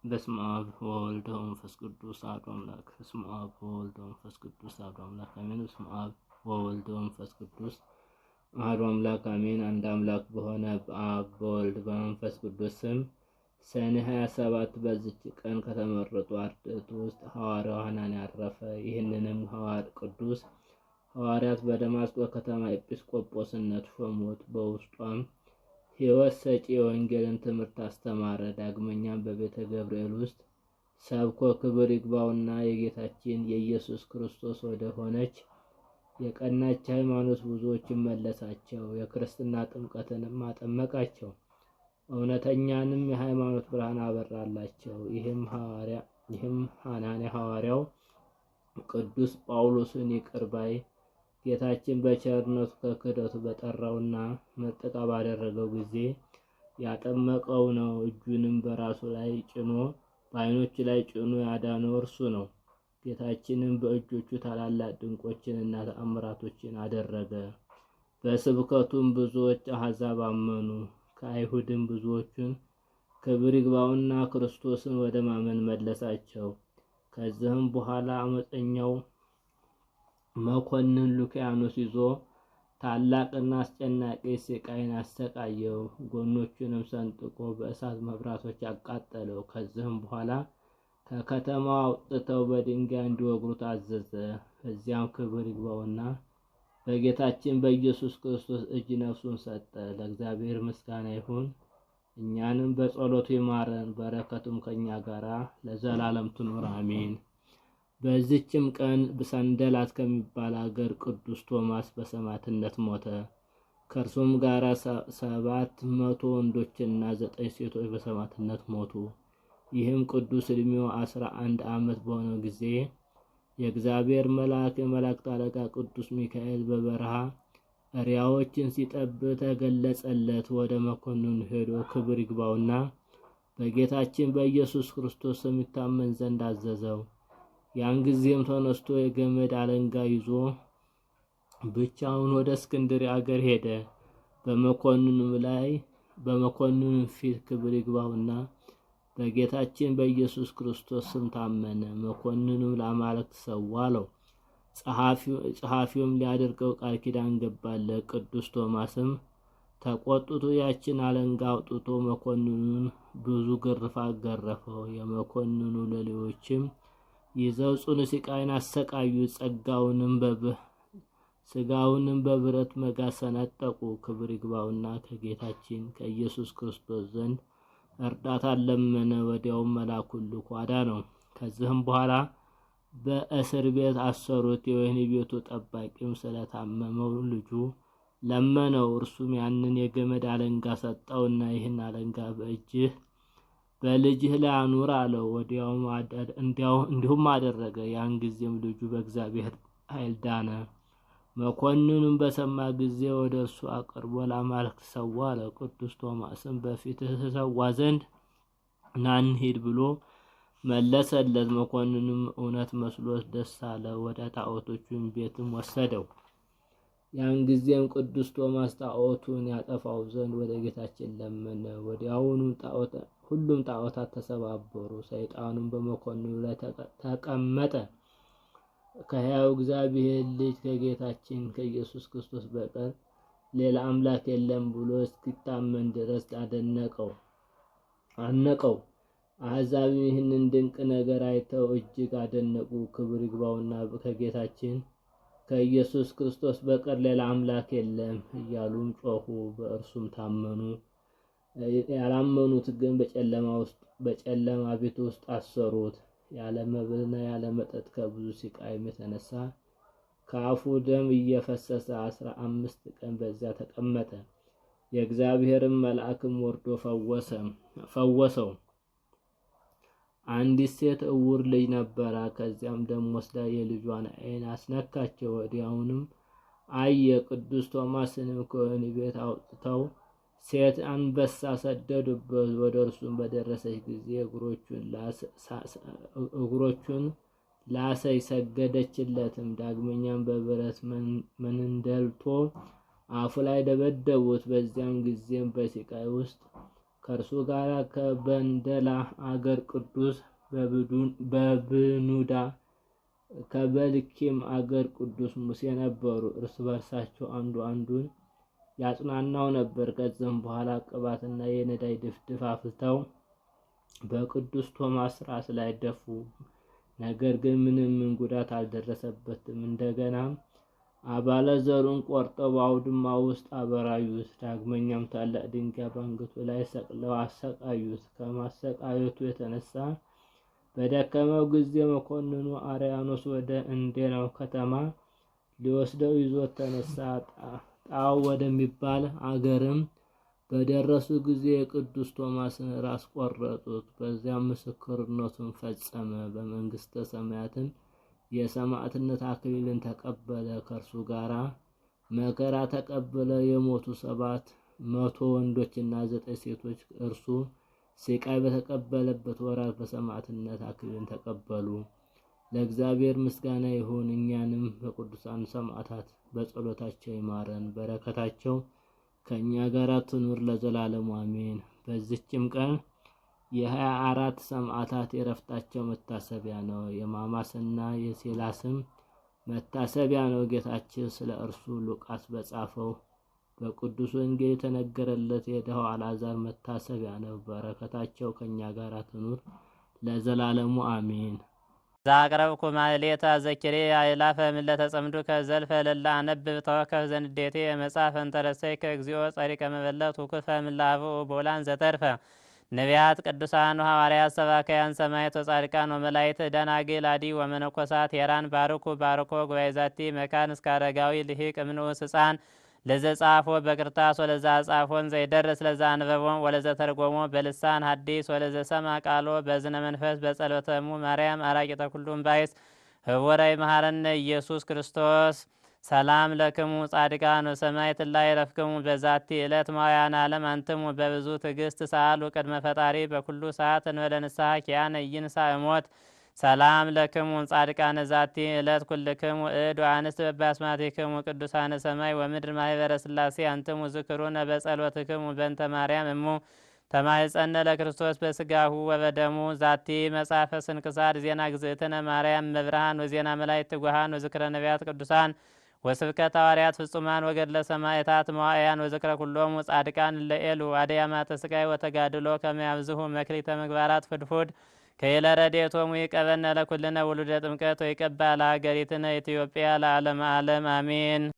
በስመ አብ ወወልድ ወመንፈስ ቅዱስ አሐዱ አምላክ። በስመ አብ ወወልድ ወመንፈስ ቅዱስ አሐዱ አምላክ አሜን። በስመ አብ ወወልድ ወመንፈስ ቅዱስ አሐዱ አምላክ አሜን። አንድ አምላክ በሆነ በአብ በወልድ በመንፈስ ቅዱስ ስም ሰኔ 27 በዚች ቀን ከተመረጡ አርድእት ውስጥ ሐዋርያው ሐናንያ አረፈ። ይህንንም ቅዱስ ሐዋርያት በደማስቆ ከተማ ኤጲስቆጶስነት ሾሙት። በውስጧም ሕይወት ሰጪ የወንጌልን ትምህርት አስተማረ። ዳግመኛም በቤተ ገብርኤል ውስጥ ሰብኮ ክብር ይግባውና የጌታችን የኢየሱስ ክርስቶስ ወደ ሆነች የቀናች ሃይማኖት ብዙዎችን መለሳቸው። የክርስትና ጥምቀትንም አጠመቃቸው። እውነተኛንም የሃይማኖት ብርሃን አበራላቸው። ይህም ሐናንያ ሐዋርያው ቅዱስ ጳውሎስን ይቅር ባይ ጌታችን በቸርነቱ ከክህደቱ በጠራውና ምርጥ ዕቃ ባደረገው ጊዜ ያጠመቀው ነው። እጁንም በራሱ ላይ ጭኖ በዓይኖቹ ላይ ጭኖ ያዳነው እርሱ ነው። ጌታችንም በእጆቹ ታላላቅ ድንቆችንና ተአምራቶችን አደረገ። በስብከቱም ብዙዎች አሕዛብ አመኑ። ከአይሁድም ብዙዎቹን ክብር ይግባውና ክርስቶስን ወደ ማመን መለሳቸው። ከዚህም በኋላ አመፀኛው መኮንን ሉኪያኖስ ይዞ ታላቅና አስጨናቂ ስቃይን አሰቃየው። ጎኖቹንም ሰንጥቆ በእሳት መብራቶች አቃጠለው። ከዚህም በኋላ ከከተማው አውጥተው በድንጋይ እንዲወግሩት አዘዘ። በዚያም ክብር ይግባውና በጌታችን በኢየሱስ ክርስቶስ እጅ ነፍሱን ሰጠ። ለእግዚአብሔር ምስጋና ይሁን፣ እኛንም በጸሎቱ ይማረን፣ በረከቱም ከእኛ ጋር ለዘላለም ትኑር አሜን። በዚችም ቀን ሰንደላት ከሚባል አገር ቅዱስ ቶማስ በሰማዕትነት ሞተ። ከእርሱም ጋር 700 ወንዶችና 9 ሴቶች በሰማዕትነት ሞቱ። ይህም ቅዱስ ዕድሜው 11 ዓመት በሆነው ጊዜ የእግዚአብሔር መልአክ የመላእክት አለቃ ቅዱስ ሚካኤል በበረሃ እሪያዎችን ሲጠብቅ ተገለጸለት። ወደ መኮንኑ ሄዶ ክብር ይግባውና በጌታችን በኢየሱስ ክርስቶስ ስም ይታመን ዘንድ አዘዘው። ያን ጊዜም ተነስቶ የገመድ አለንጋ ይዞ ብቻውን ወደ እስክንድርያ አገር ሄደ። በመኮንኑም ላይ በመኮንኑ ፊት ክብር ይግባውና በጌታችን በኢየሱስ ክርስቶስ ስም ታመነ። መኮንኑም ለአማልክት ሰዋ አለው። ጸሐፊውም ሊያደርገው ቃል ኪዳን ገባለት። ቅዱስ ቶማስም ተቆጥቶ ያችን አለንጋ አውጥቶ መኮንኑን ብዙ ግርፋት ገረፈው። የመኮንኑ ሎሌዎችም ይዘው ጽኑ ስቃይን አሰቃዩት። ስጋውንም በብረት መጋዝ ሰነጠቁ። ክብር ይግባውና ከጌታችን ከኢየሱስ ክርስቶስ ዘንድ እርዳታን ለመነ። ወዲያውም መልአኩን ልኮ አዳነው። ከዚህም በኋላ በእስር ቤት አሰሩት። የወህኒ ቤቱ ጠባቂም ስለታመመው ልጁ ለመነው። እርሱም ያንን የገመድ አለንጋ ሰጠውና ይህን አለንጋ በእጅህ በልጅህ ላይ አኑር አለው። ወዲያውም እንዲሁም አደረገ። ያን ጊዜም ልጁ በእግዚአብሔር ኃይል ዳነ። መኮንኑም በሰማ ጊዜ ወደ እርሱ አቅርቦ ለአማልክት ሰዋ አለው። ቅዱስ ቶማስም በፊትህ እሰዋ ዘንድ ና እንሂድ ብሎ መለሰለት። መኮንኑም እውነት መስሎት ደስ አለ። ወደ ጣዖቶቹም ቤትም ወሰደው። ያን ጊዜም ቅዱስ ቶማስ ጣዖቱን ያጠፋው ዘንድ ወደ ጌታችን ለመነ። ወዲያውኑ ሁሉም ጣዖታት ተሰባበሩ። ሰይጣኑም በመኮንኑ ላይ ተቀመጠ። ከሕያው እግዚአብሔር ልጅ ከጌታችን ከኢየሱስ ክርስቶስ በቀር ሌላ አምላክ የለም ብሎ እስኪታመን ድረስ አደነቀው አነቀው። አሕዛብም ይህንን ድንቅ ነገር አይተው እጅግ አደነቁ። ክብር ይግባውና ከጌታችን ከኢየሱስ ክርስቶስ በቀር ሌላ አምላክ የለም እያሉም ጮኹ። በእርሱም ታመኑ። ያላመኑት ግን በጨለማ ቤት ውስጥ አሰሩት። ያለ መብልና ያለ መጠጥ ከብዙ ስቃይም የተነሳ ከአፉ ደም እየፈሰሰ 15 ቀን በዚያ ተቀመጠ። የእግዚአብሔርም መልአክም ወርዶ ፈወሰው። አንዲት ሴት እውር ልጅ ነበራ። ከዚያም ደም ወስዳ የልጇን ዓይን አስነካቸው። ወዲያውንም አየ። ቅዱስ ቶማስንም ከወህኒ ቤት አውጥተው ሴት አንበሳ ሰደዱበት። ወደ እርሱም በደረሰች ጊዜ እግሮቹን ላሰች፣ ሰገደችለትም። ዳግመኛም በብረት መንደልቶ አፉ ላይ ደበደቡት። በዚያም ጊዜም በስቃይ ውስጥ ከእርሱ ጋር ከበንደላ አገር ቅዱስ በብኑዳ ከበልኪም አገር ቅዱስ ሙሴ ነበሩ። እርስ በርሳቸው አንዱ አንዱን ያጽናናው ነበር። ከዚህም በኋላ ቅባትና የነዳይ ድፍድፍ አፍልተው በቅዱስ ቶማስ ራስ ላይ ደፉ። ነገር ግን ምንም ምን ጉዳት አልደረሰበትም። እንደገናም አባለ ዘሩን ቆርጠው በአውድማ ውስጥ አበራዩት። ዳግመኛም ታላቅ ድንጋይ በአንገቱ ላይ ሰቅለው አሰቃዩት። ከማሰቃየቱ የተነሳ በደከመው ጊዜ መኮንኑ አርያኖስ ወደ እንዴናው ከተማ ሊወስደው ይዞት ተነሳ። ጣው ወደሚባል አገርም በደረሱ ጊዜ የቅዱስ ቶማስን ራስ ቆረጡት። በዚያም ምስክርነቱን ፈጸመ። በመንግስተ ሰማያትም የሰማዕትነት አክሊልን ተቀበለ። ከእርሱ ጋራ መከራ ተቀብለ የሞቱ 700 ወንዶችና 9 ሴቶች እርሱ ስቃይ በተቀበለበት ወራት በሰማዕትነት አክሊልን ተቀበሉ። ለእግዚአብሔር ምስጋና ይሁን። እኛንም በቅዱሳን ሰማዕታት በጸሎታቸው ይማረን። በረከታቸው ከእኛ ጋር ትኑር ለዘላለሙ አሜን። በዚችም ቀን የ24 ሰማዕታት የረፍታቸው መታሰቢያ ነው። የማማስና የሴላስም መታሰቢያ ነው። ጌታችን ስለ እርሱ ሉቃስ በጻፈው በቅዱስ ወንጌል የተነገረለት የድሃው አልዓዛር መታሰቢያ ነው። በረከታቸው ከእኛ ጋር ትኑር ለዘላለሙ አሜን። ዛቅረብኩ ማህሌታ ዘኪሬ አእላፈ ምለተ ጸምዱከ ዘልፈ ለላ አነብብ ተወከፍ ዘንዴቴ መጽሐፈ እንተረሰይከ እግዚኦ ጸሪቀ መበለት ውክፈ ምላብኡ ቦላን ዘተርፈ ነቢያት ቅዱሳን ሐዋርያት ሰባክያን ሰማዕት ወጻድቃን ወመላእክት ደናግል አዲ ወመነኮሳት ሄራን ባርኩ ባርኮ ጉባኤ ዛቲ መካን እስከ አረጋዊ ልሂቅ እምንዑስ ሕፃን ለዘ ጻፎ በቅርታስ ወለዛ ጻፎን ዘይደርስ ለዛ አንበቦ ወለዘ ተርጎሞ በልሳን ሐዲስ ወለዘ ሰማ ቃሎ በዝነ መንፈስ በጸሎተሙ ማርያም አራቂተ ኩሉም ባይስ ህቡረ ይምሐረነ ኢየሱስ ክርስቶስ። ሰላም ለክሙ ጻድቃን ወሰማዕት ላይ ረፍክሙ በዛቲ ዕለት ማውያን ዓለም አንትሙ በብዙ ትዕግስት ሰአሉ ቅድመ ፈጣሪ በኩሉ ሰዓት እንበለ ንስሐ ኪያነ ኢይንሣ እሞት። ሰላም ለክሙ ጻድቃነ ዛቲ ዕለት ኩልክሙ እድ ወአንስት በባስማቲክሙ ቅዱሳነ ሰማይ ወምድር ማህበረ ሥላሴ አንትሙ ዝክሩነ በጸሎትክሙ በእንተ ማርያም እሙ ተማኅፀነ ለክርስቶስ በስጋሁ ወበደሙ። ዛቲ መጽሐፈ ስንክሳር ዜና ግዝእትነ ማርያም መብርሃን ወዜና መላእክት ትጉሃን ወዝክረ ነቢያት ቅዱሳን ወስብከተ ሐዋርያት ፍጹማን ወገድለ ሰማዕታት መዋዕያን ወዝክረ ኩሎሙ ጻድቃን ለኤሉ አድያማተ ስቃይ ወተጋድሎ ከመ ያብዝሁ መክሊተ ምግባራት ፍድፉድ ከይለ ረድኤቶሙ ይቀበነ ለኩልነ ውሉደ ጥምቀት ወይቀባ ለሀገሪትነ ኢትዮጵያ ለዓለመ ዓለም አሜን።